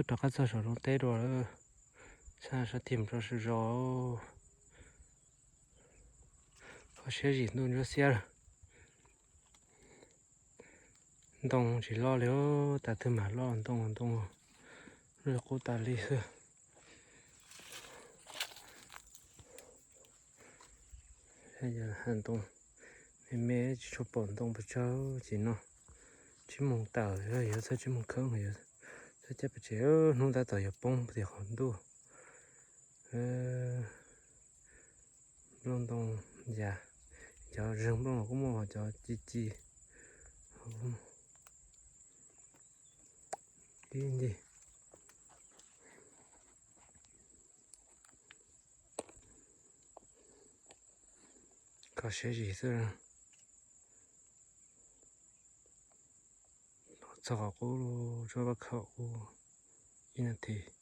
Rov qab txog saum lub teb dua lawm. Sab sab tim rau sawv zos. Kho siab zim ntuj ntsuab xiab lawm. Ntoo tsis loj li, tas twg mam loj ntoo ntoo. Lub qub tas li xwb. Ha ntoo me me tsis tshua pom ntoo pes tsawg ces no. Tsib moos tawm yuav txog tsib moos kheeb, txog caij pem tsev. Hnub tab tom yuav poob tias qhov ntuj. Nplooj ntoo yas, cov zeeg nplooj los kuj muaj, cov ci ci. Ib ncig kho siab zim xwb. Txog qhov qub, tsuas pab khawm qub ib nas this.